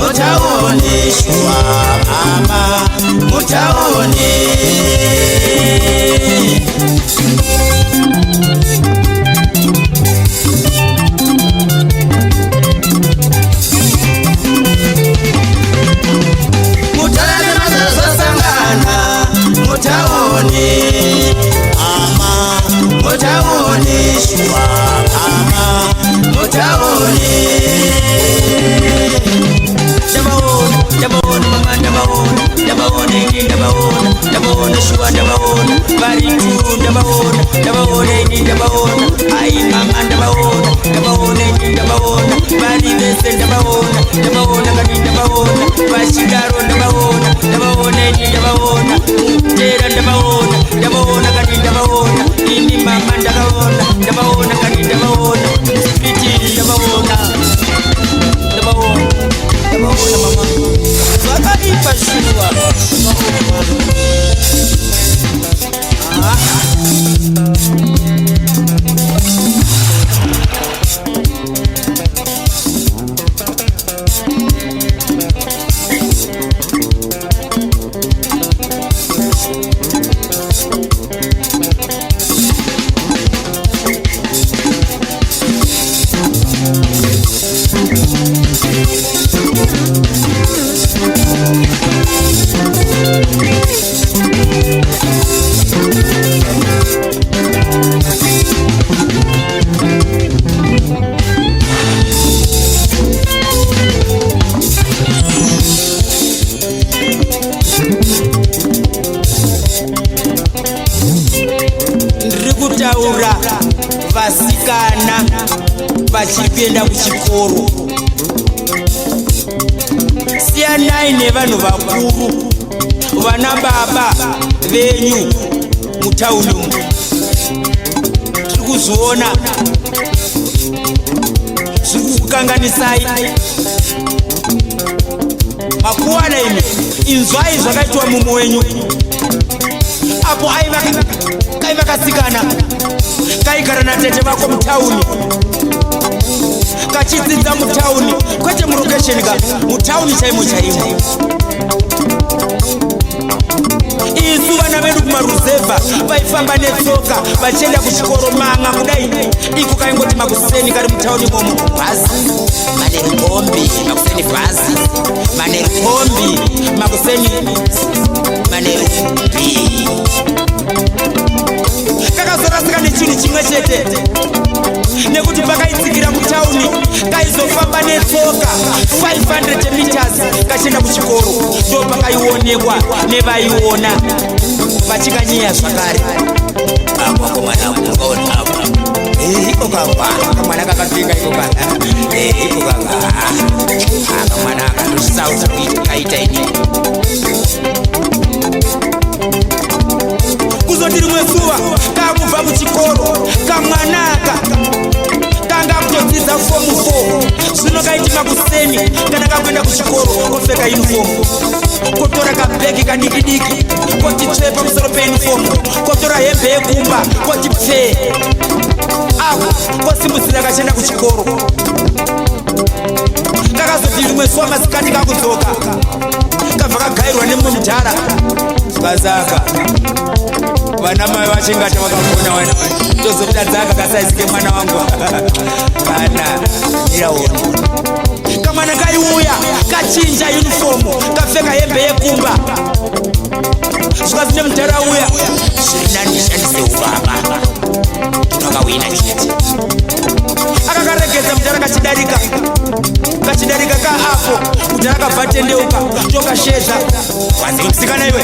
Mutaone shuwa mama, mutaone. Mutare mazazosangana mutaone mama, mutaone shuwa mama, mutaone. Ndabaona, ndabaona mama, ndabaona, ndabaona ini, ndabaona, ndabaona shuwa, ndabaona vari tu, ndabaona, ndabaona ini, ndabaona, ai mama, ndabaona, ndabaona ini, ndabaona vari vese, ndabaona, ndabaona kani, ndabaona vachidaro, ndabaona, ndabaona ini, ndabaona mutera, ndabaona, ndabaona kani, ndabaona ini mama, ndakaona, ndabaona kani, ndabaona street, ndabaona, ndabaona, ndabaona mama, zvakaipa shuwa. Ah. Ndiri kutaura vasikana vachiri kuenda kuchikoro, siyanai nevanhu vakuru, vana baba venyu mutauni umu. Tiri kuzviona zviri kukukanganisai makuwana. Imi inzwai zvakaitwa mumwe wenyu apo aiva kaiva kasikana kaigara natete vako mutauni, kachidzidza mutauni, kwete murokesheni ka, mutauni chaimo chaimo. Isu vana vedu kumaruzevha vaifamba netsoka vachienda kuchikoro, manga kudai iko kaingoti makuseni kari mutauni momo, bhazi, manheru kombi, makuseni bhazi, manheru kombi, makuseni, manheru bi. Kakazorasika nechinhu chimwe chete, nekuti pakaitsikira mutauni kaizofamba netsoka 500 meters kachienda kuchikoro, ndo pakaionekwa nevaiona vachikanyeya zvakare. Akomana, mukaona apa iko kapa kamwana kakapinga iko ka iko kaka kamwana akatosauta kaita ini. Kuzoti rimwe zuva kakubva kuchikoro, kamwanaka kanga kutodzidza fomu 4 zvino, kaiti makuseni kana kakuenda kuchikoro kopfeka yunifomu, kotora kabhegi kadiki diki, koti tsve pamusoro peyunifomu, kotora hembe yekumba, koti pfee apo, kosimudzira kachienda kuchikoro. Kakazoti rimwe zuva masikati kakudzoka, kabva kagairwa nemumwe mudhara. Kazaka vana mai vachingata vakagona wana tozotadzaka kasaizi kemwana wangu kana iraona. Kamwana kaiuya kachinja yunifomu, kapfeka hembe yekumba. Zvikazi nemudhara uya, "Zviri ndishandise ubaba, tinokawina chete." Akakaregedza mudhara kachidarika, kachidarika kaapo, mudhara kabva tendeuka, tokashedza wanzi, "Musikana iwe,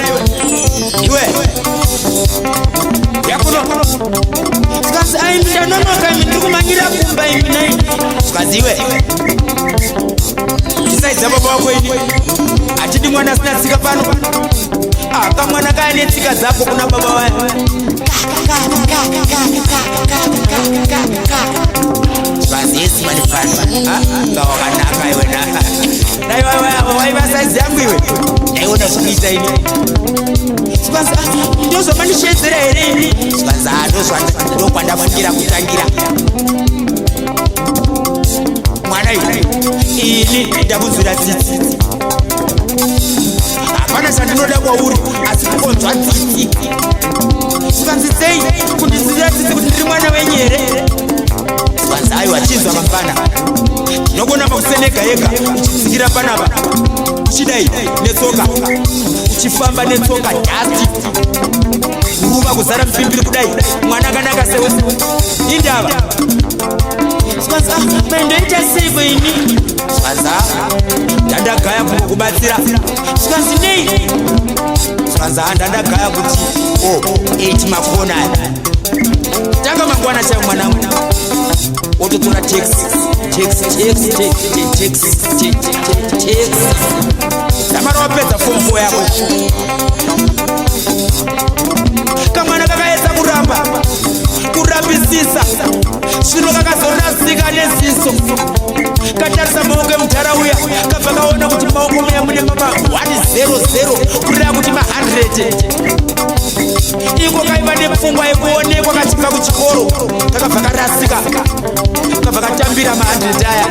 iwe yakuno." Zvikanzi, "Ai, ndanonoka imi, ndiri kumanyira kumba imi nai." Zvikanzi, "Iwe, tisaidza baba wako ini, hatidi mwana asina tsika pano." Kamwana kaya netsika dzako kuna baba vaya. Zvikanzi, "Yes, manifana nga wakanaka iwe na dai waiva saizi yangu iwe, ndaiona zvikuita ini." Zvikanzi, "Ah, ndozvamandishedzera here ini?" Zvikanzi, "Ah, ndokwandafungira kutangira." Mwana Mwana iwe, ini ndakunzwira tsitsi, hapana chandinoda kwauri asi kungonzwa tsitsi. Zvikanzi, sei kundinzwira tsitsi? Kuti ndiri mwana wenyu here? Zvikanzi, aiwa, chinzwa mafana, ndinogona pakusenega yega uchitsikira panapa, uchidai netsoka, uchifamba netsoka, dust, guruva kuzara mupimbiri kudai, mwana akanaka sewe, indava? Zvikanzi, ah, maindoita seiko ini? Zvikanzi, ah, ndandagaya kubatsira. Zvikanzi, nei? Zvikanzi, ah, ndandagaya kuti o 8 makona aya. Tanga mangwana chaivo, mwanangu, wototora taxi, taxi, taxi, taxi, taxi, taxi, samara wapedza form 4 yako. Kamwana kakaedza kuramba, kurambisisa, zvino kakazorasika neziso. Katarisa maoko emudhara uya, kabva kaona kuti maoko muya mune mama 100, kureva kuti ma100. Iko kaiva nepfungwa yekuonekwa kachibva kuchikoro. Kakabva karasika, kabva katambira ma100 aya.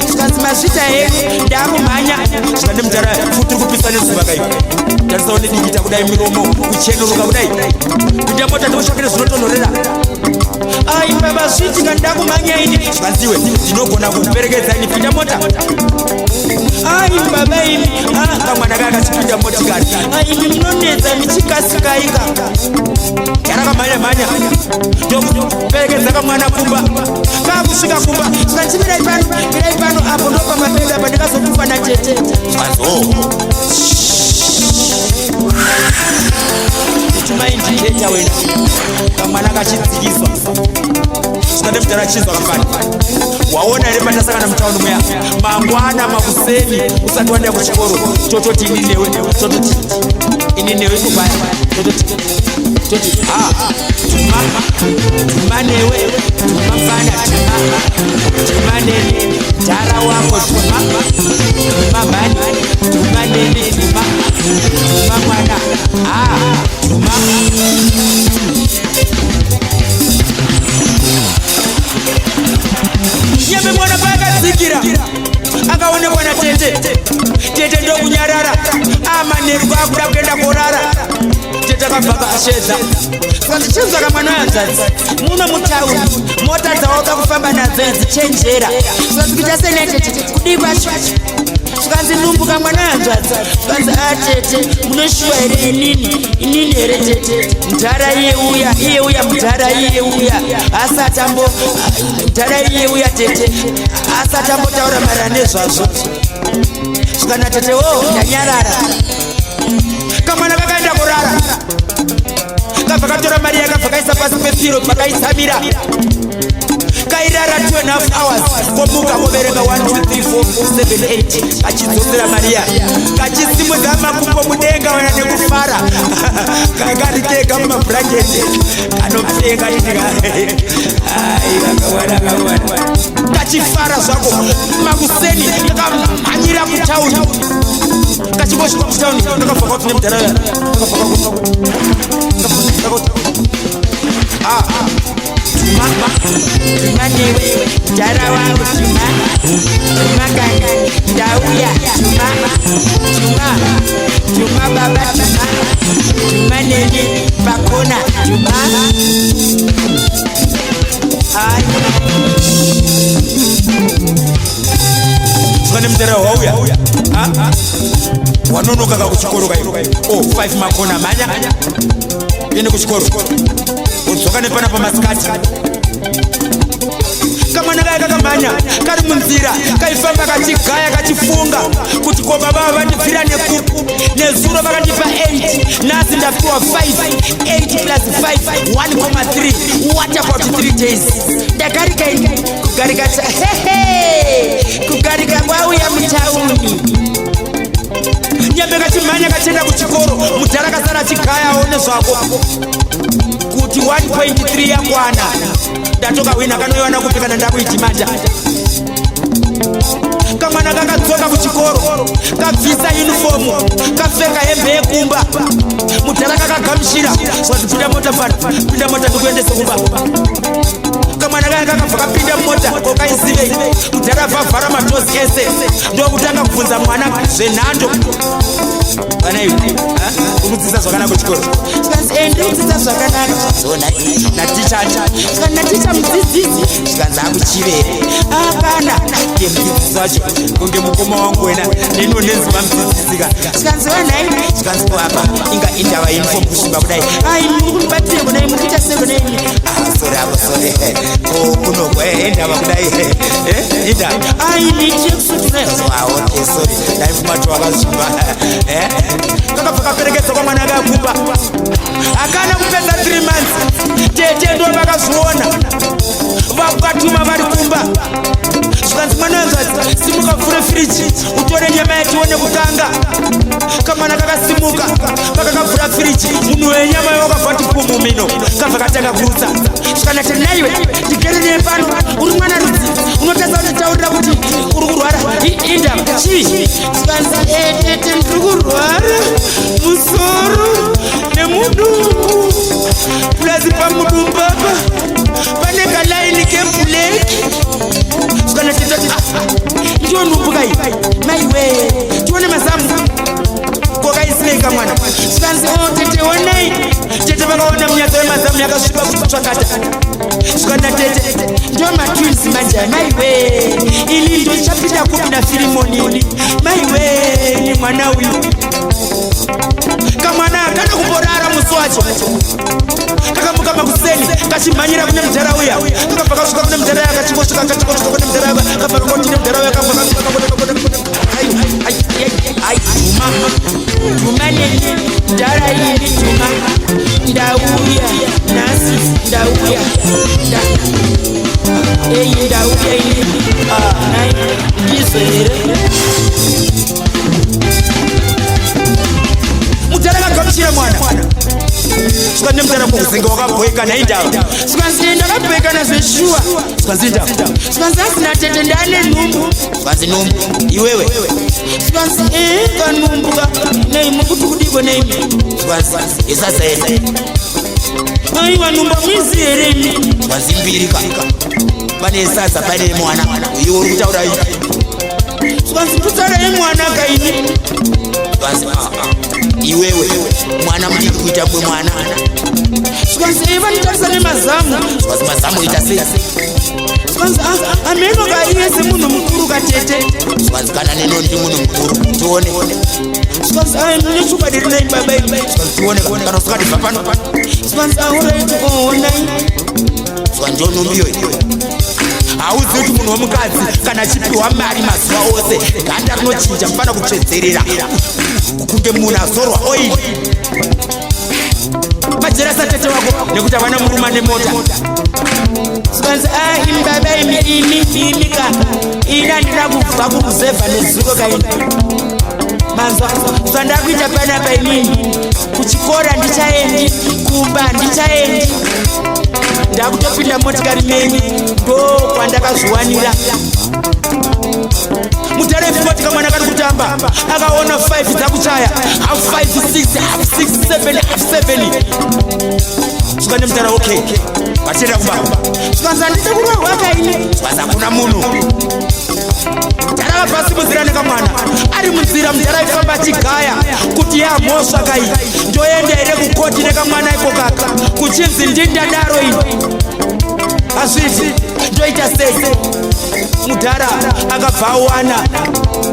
Zvikanzi, mazvita henyu, ndakumhanya. Zvikandi, mudhara, futi uri kupiswa nezuva kai, tarisawo nedikita kudai, miromo kuchenuruka kudai. Pinda mota, ndikutsvakire zvinotonhorera. Ai baba, zvitika, ndakumhanya ini. Zvikanziwe, ndinogona kukuperekedza ini, pinda mota. Ai baba imi. Ah, kamwana kaya kachipinda motikari. Ai, imi munonetsa, michikasikaika. Yarakamhanya mhanya, ndokuperekedza kamwana kumba. Kakusvika kumba, zvikanzi, mirai pano, mirai pano, apo ndopamapenda apa, ndikazotukwa natete. Zvikanzi, oh, tumaindiketa wena. Kamwana kachidzikiswa. Zvikande, mudhara, chinzwa kafani, waona here patasangana mutauni muya? Mangwana makuseni usati waenda kuchikoro, tototi ini newe, tototi ini newe kupaya, tototi toti ha, tuma, tuma newe, tuma mfana, tuma, tuma neni, dhara wako, tuma, tuma mhani, tuma neni, tuma, tuma mwana, ah, tuma. Nyambe mwana paakadzikira, akaonekwa natete. Tete ndokunyarara. Amanheru akuda kuenda korara, tete akabva kashedza. Saka chinzwaka mwana wanzadzi, muno mutauni mota dzawauda kufamba nadzo idzi, chenjera. Zvikanzi, kuita senetete, kudii kwacho? Zvikanzi, numbuka mwana wanzvadzi. Zvikanzi, atete, munoshuwa here inini? Inini here tete? Mudhara iye uya, iye uya, mudhara iye uya asati ambo, mudhara iye uya tete, asati ambotaura mara nezvazvo. Zvikana tete, o ndanyarara. Kamwana kakaenda kurara, kabva katora mari, yakabva kaisa pasi pepiro pakaitsamira. Kairara 2.5 hours, komuka, koverenga 1 2 3 4 7 8, achidzosera mariya, kachisimudza makumbo mudenga wena nekufara. Kakari kega mumabhuraketi, kanopfeka. Ai, kamwana kachifara zvako. Makuseni kakamhanyira kutauni. Kachingosvika kutauni, kakabva kwati nemudhara, ah, tuma, tuma newe, dhara wangu, tuma, tuma kana ndauya, tuma, tuma, tuma baba, tuma, tuma neni pakona, tuma. Ai, saka nemudhara wauya wanonoka kakuchikoro kai. O 5 makona, mhanya ende kuchikoro, udzoka nepana pamasikati. Kamwana kaya kakamhanya. Kari munzira kaifamba kachigaya, kachifunga kuti ko baba vandibvira nekuku? Nezuro vakandipa 8, nhasi ndapiwa 5. 8 plus 5, 1,3. What about 3 days? Ndagarika ini kugarika, hehe, kugarika kwauya mutauni. Nyambe kachimhanya kachienda kuchikoro, mudhara kasara achigayawo nezvako kuti 1.3 yakwana, ndatoka wina, kanoiwana kupi kana ndakuitimanja? Kamwana kakadzoka kuchikoro, kabvisa yunifomu, kapfeka hembe yekumba. Mudhara kakagamuchira, zvati, pinda mota pano, pinda mota, ndikuendese kumba. Kamwana kaya kakabva kapinda mumota, kokaizivei. Mudhara vavhara madoors ese, ndokutanga kubvunza mwana zvenhando. "Vana iwe, uri kudzidza zvakanaka kuchikoro?" Zvikanzi, "E, ndiri kudzidza zvakanaka." "Zona naticha?" Zvikanzi, "Naticha mudzidzisi." Zvikanzi, "Akuchivere akana iye mudzidzisi wacho kunge mukoma wangu wena nenonenzima mudzidzisika." Zvikanzi, "Vanhai." Zvikanzi, "Apa inga indava uniform kusvimba kudai. Ai, muri kundibatire kudai, muri kuita sei kudai? Ah, sorry apo, sorry. Kunogwa indava kudai, inda ai miti yekusutura." "Okay, sorry, dai fumato wakazvimba." Kakabva kaperekedza kwamwana akakumba. Akana kupedza 3 months, tete ndo vakazviona, vakatuma vari kumba. Zvikanzi, "Mwana wanzwadzi, simuka, vhure firiji, utore nyama yatione kukanga." Kamwana kakasimuka, pakakavhura firiji, munhu wenyama wakabva ti pumumino, kabva katanga kurutsa. Zvikanati, "Naiwe, ndigere neye pano, uri mwana rudzi unotasa kunditaurira kuti uri kurwara? Indava chii?" Zvikanzi, "Etete, ndiri kurwara musoro nemudumbu, plus pamudumbu apa pane kalaini keblack." Zvikanati, "Ndiyo nhumbu kai? Maiwe, tione mazamu, kokaisirei kamwana?" Zvikanzi, "O tete, onai." Tete vakaona munyatso wemazamu yakasviba kutsvakata. Zvikana, "Tete, ndo matwins manje. Maiwe, ini ndochapinda kupi naFirimonini? Maiwe, ni mwana uyu." Kamwana kana kumborara musi wacho. Kakamuka makuseni, kachimhanyira kune mudhara uya. Kakabva kasvika kune mudhara uya, kachingosvika, kachingosvika kune mudhara uya, kabva kakoti nemudhara uya, kabva. Ai, dhuma dhuma neni mudhara, ini dhuma, ndauya nhasi, ndauya, ei, ndauya ini. Nai, ndizvo here?" Mudhara kagamuchira mwana. Svika nemudhara, "Muzinga wakabhoekana, indava?" Zvikanzi, "Ndakabhoekana zveshuwa." Zvikanzi, "Indava?" Zvikanzi, "Asina tete, ndane nhumbu." Zvikanzi, "Nhumbu iwewe?" Zvikanzi, "Ee, kanhumbu ka. Nei, mukuti kudiko neimi?" Zvikanzi, "Isaza here?" "Aiwa, nhumbu muizi here imi?" Zvikanzi, "Mbiri ka, pane sadza, pane mwana. Iwe uri kutaura iyi?" Zvikanzi, "Ndutaura mwana kaini." Zvikanzi, "Ah, ah, iwewe mwana mudiki kuita mumwe mwana?" Zvikanzi, "E, vanotarisa nemazamu." Zvikanzi, "Mazamu ita sei?" Zvikanzi, "Ameno kaiye semunhu mukuru katete." Zvikanzi, "Kana neno ndi munhu mukuru, tione." Zvikanzi, "Ai, mune chokwadi rinai baba imi?" Zvikanzi, "Tione, kana usingadi bva pano." Zvikanzi, "Alright, onai." Zvikanzi, "Ndonumbiyo hauzivi kuti munhu wemukadzi kana achipiwa mari mazuva ose, ganda rinochinja, mufana kutsvedzerera kunge munhu azorwa oil. Majerasa tete wako nekuti havana murume ane mota." Zvikanzi, "A, imi baba imi, imi imi ka, ini handina kubva kuruzevha nezuro kaini. Manzwa zvandakuita panapa? Inini kuchikora ndichaendi, kumba handichaendi, ndakutopinda motikari menyu, ndo kwandakazviwanira." Mudhara motika, mwana kari kutamba, akaona 5 dzakuchaya, half 5, 6, half 6, 7, half 7. Svika nemudhara, "Okay, vachienda kumba." Zvikanzi, "Handidi kurohwa kaini." Zvikanzi, "Hakuna munhu." Mudhara vabva nekamwana ari munzira. Mudhara aifamba achigaya kuti yamhosva kai, ndoenda here kukoti nekamwana iko kaka, kuchinzi ndindadaro ini? Hazviti, ndoita sei? Mudhara akabva awana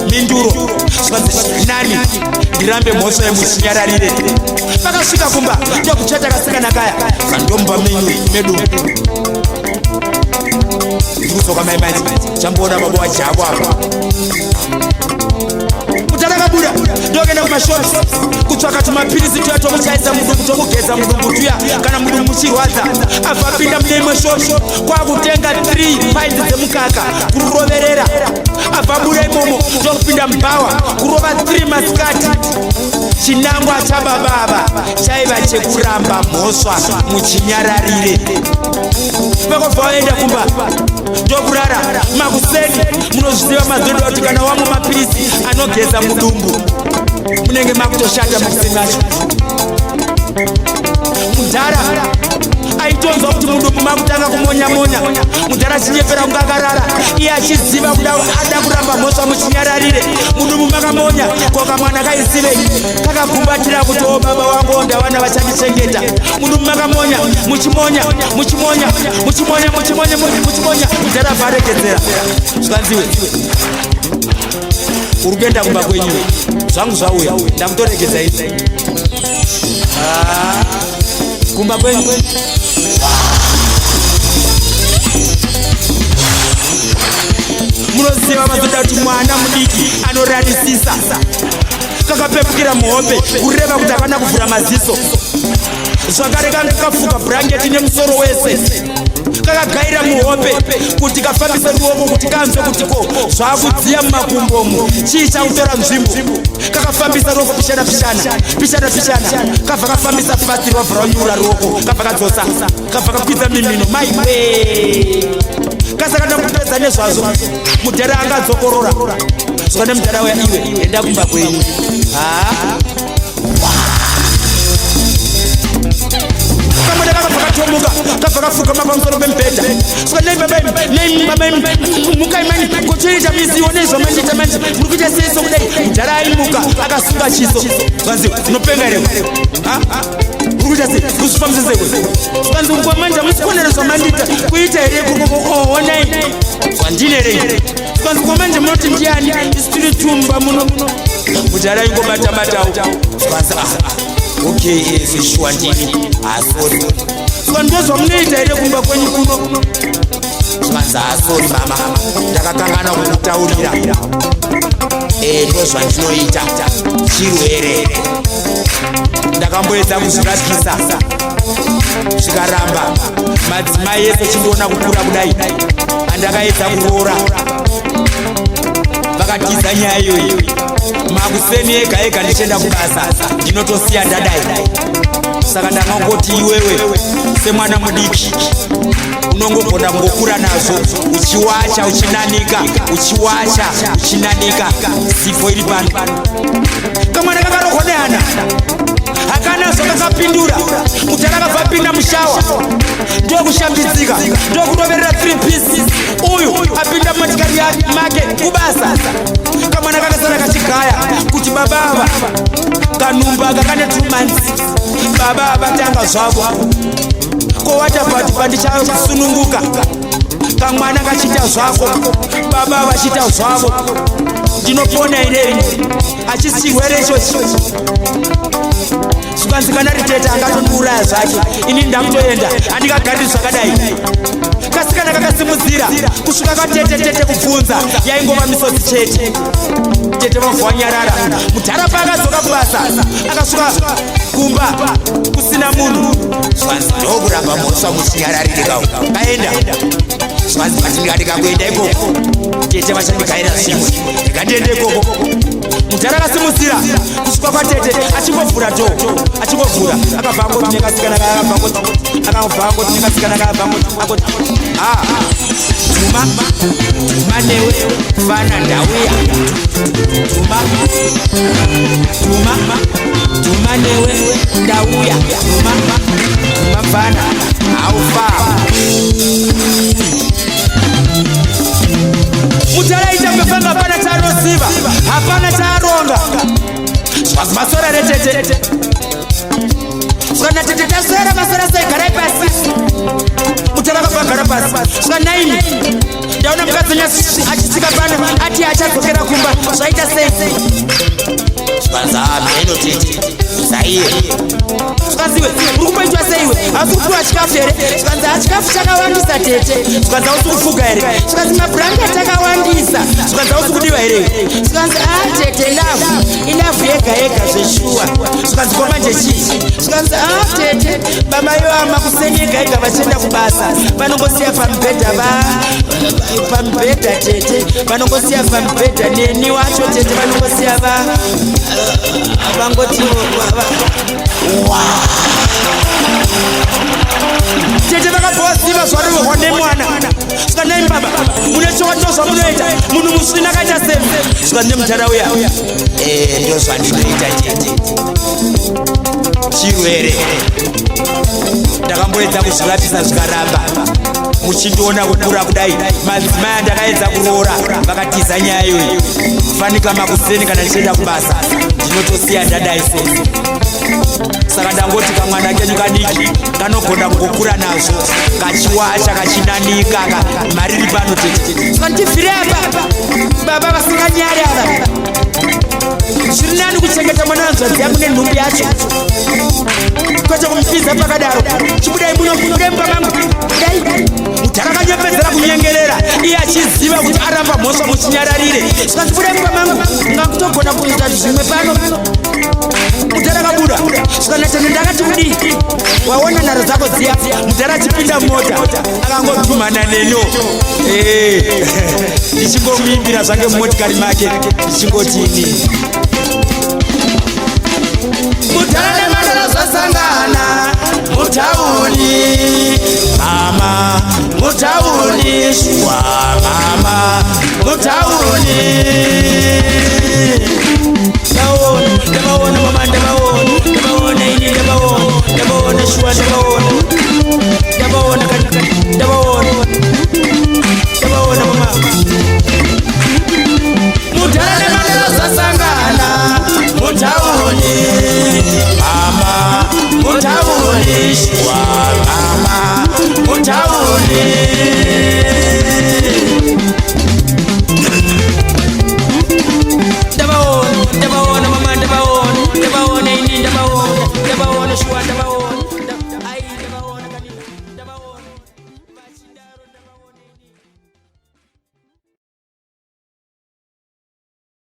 minduro. Zvikanzi, "Nani ndirambe mhosva yemuchinyararire." Vakasvika kumba, ndokuchata kasikana kaya. Zandomba menyu medu, ndikudzoka mai manje, chamboona baba wajavo apa. Mudhara kabuda, ndokuenda kumashops kutsvaka tumapirisi tuya tokuchaisa mudumbu, tokugeza mudumbu tuya kana mudumbu muchirwadza. Abva apinda mune imwe shop, kwakutenga 3 pints dzemukaka, kururoverera. Abva abuda imomo, ndokupinda mubhawa, kurova 3 masikati. Chinangwa chabababa chaiva chekuramba mhosva muchinyararire. Vakobva vaenda kumba, ndokurara. Makuseni, munozviziva mazodo kuti kana wamwa mapirisi anogeza mudumbu, munenge makutoshata makuseni acho. Mudhara Aitonzwa kuti mudumbu makutanga kumonya-monya. Mudhara achinyepera kunge akarara, iye achiziva kuda ada kuramba mhosva muchinyararire. Mudumbu makamonya, ko kamwana kaisivei kakagumbatira kuti, "O baba wangu, ndawana vachandichengeta." Mudumbu makamonya, muchimonya, muchimonya, muchimonya, muchimonya, muchimonya. Mudhara abva aregedzera, zvikanziwe, "Uri kuenda kumba kwenyu, zvangu zvauya, ndakutoregedza izvi." Ah, kumba kwenyu. Munoziva mazoda kuti mwana mudiki anorarisisa kakapepukira muhope, kureva kuti akana kuvhura maziso zvakare. Kanga kafuka bhurangeti nemusoro wese, kakagaira muhope kuti kafambise ruoko kuti kanzwe kuti ko zvakudziya mumakumbomu, chii chakutora nzvimbo. Kakafambisa ruoko pishana pishana pishana pishana, kabva kafambisa fast, rwabva rwanyura ruoko, kabva kadzosa, kabva kakwidza mimino. Maiwe, kasakada kupedza nezvazvo, mudhara angadzokorora zvakane. Mudhara uya, "Iwe, enda kumba kwenyu." Haa, kamwana kakabva katomuka, kabva kafugama pamusoro pemubhedha. Saka, "Nei baba, nei baba, mukai mani, kochoita misiwo nezvamandiita manje, muri kuita sei sokudai?" Mudhara aimuka akasunga chiso, zvanzi, "Unopenga here? Uri kuita sei? Kuzvifambisa sei?" Zvanzi, "Kwamanje hamusikonera zvamandiita kuita here? Onai zvandine rei." Zvanzi, "Kwamanje munoti ndiani? Isu tiri tumba muno." Mudhara ingobata-batawo. Zvanzi, "Ah, okay, sure, ndini, asori." "Saka ndozvamunoita here kumba kwenyu kuno?" Zvanzi, "Asori mama, ndakakangana kukutaurira. Ndozvandinoita, chirwere. Ndakamboedza kuzvirapisa zvikaramba. Madzimai ese chindiona kukura kudai andakaedza kuroora vakatiza nyaya iyoyi. Makuseni ega ega ndichienda kubasa ndinotosiya ndadai. Saka ndangangoti iwewe semwana mudiki unongogona kungokura nazvo, uchiwacha uchinanika, uchiwacha uchinanika. Sipo iri pano." Kamwana kakarohwa nehana, hakana zvakakapindura. Mudhara akabva apinda mushower, ndokushambidzika, ndokuroverera 3 piece. Uyu apinda mumatikari make kubasa. Kamwana kakasara kachigaya kuti baba ava kanumba kakane 2 months, baba ava tanga zvavo kowata pandichasununguka. Kamwana kachiita zvako, baba vachiita zvavo, ndinopona here? Achisi chirwere ichochi? Zvikanzi, kana ritete angatondiuraya zvake, ini ndakutoenda, handingagari zvakadai. Kasikana kakasimudzira kusvika katete. Tete kubvunza yaingova misodzi chete. Tete vabva wanyarara. Mudhara paakadzoka kubasa, akasvika kumba kusina munhu. Zvanzi, "Ndokuramba mhosva muchinyararire kau kaenda." Zvanzi, "But ndikandikakuenda ikoko, tete vachandigaira zvimwe. Ndikandiende ikoko." Mudhara akasimudzira kusvika kwatete, achingovhura door, achingovhura, akabva angoti nekasikana, akabva angoti nekasikana, akabva angoti, "A dhuma dhuma newe fana, ndauya. Dhuma dhuma dhuma newe, ndauya. Dhuma dhuma fana, haufa." Mudhara aita kufamba, hapana chaanoziva, hapana chaaronga. Zvazi, "Masora retete?" Saka, "Tete, taswera." "Maswera sei? Garai pasi." Mudhara akabva agara pasi. "Saka naini, ndaona mukadzi achisvika pano ati achadzokera kumba, zvaita sei?" Zvanzi, "Ameno tete, zaiye." Zvikanzi, "Iwe, uri kumboitwa seiwe? Hausi kupiwa chikafu here?" Zvikanzi, "Hachikafu chakawandisa, tete." Zvikanzi, "Hausi kufuga here?" Zvikanzi, "Mabhurangeti akawandisa." Zvikanzi, "Hausi kudiwa here?" Zvikanzi, "A tete, love ilove yega yega zveshuwa." Zvikanzi, "Kwamanje chii?" Zvikanzi, "A tete, baba ivo makuseni ega ega vachienda kubasa vanongosiya pamubhedha, va pamubhedha tete, vanongosiya pamubhedha neni wacho tete, vanongosiya va vangoti wa." Tete vakabva vaziva zvarohwa nemwana. "Saka nai baba, mune chokwadi zvamunoita? Munhu musvina akaita semi?" Zvikanzi nemudhara uya, ndo zvandinoita chete. Chirwere ndakamboedza kuzvirapisa, zvikaramba. Muchindiona kukura kudai, madzimai andakaedza kuroora vakatiza nyaya iyoyi. Fanika makuseni kana ndichienda kubasa, ndinotosiya ndadai so. Saka ndangoti kamwana kenyu kadiki kanogona kungokura nazvo, kachiwacha, kachinanika ka. Mari iri pano, tete. Saka ndibvire apa, baba vasinganyari ava. Zviri nani kuchengeta mwana hanzvadzi yangu nenhumbi yacho, kwete kumupfiza pakadaro. Chibudai muno, budai mumba mangu, dai. Mudhara akanyepedzera kunyengerera, iye achiziva kuti aramba mhosva muchinyararire. Saka chibudai mumba mangu, ngakutogona kuita zvimwe pano. Mudhara akabuda. Saka natende ndakati kudii, waona nharo dzako dziya. Mudhara achipinda mumota akangodhumana neno. Ndichingomuimbira zvange mumotikari make, ndichingotini: Mudhara nemhandara zvasangana mutauni, mama, mutauni, shuwa mama, mutauni. Ndaona, ndavaona mama, ndavaona, ndavaona ini, ndavaona, ndavaona shuwa, ndavaona, ndavaona kani, ndavaona, ndavaona mama. Mudhara nemhandara zvasangana mutauni, mama, mutauni, shuwa mama, mutauni.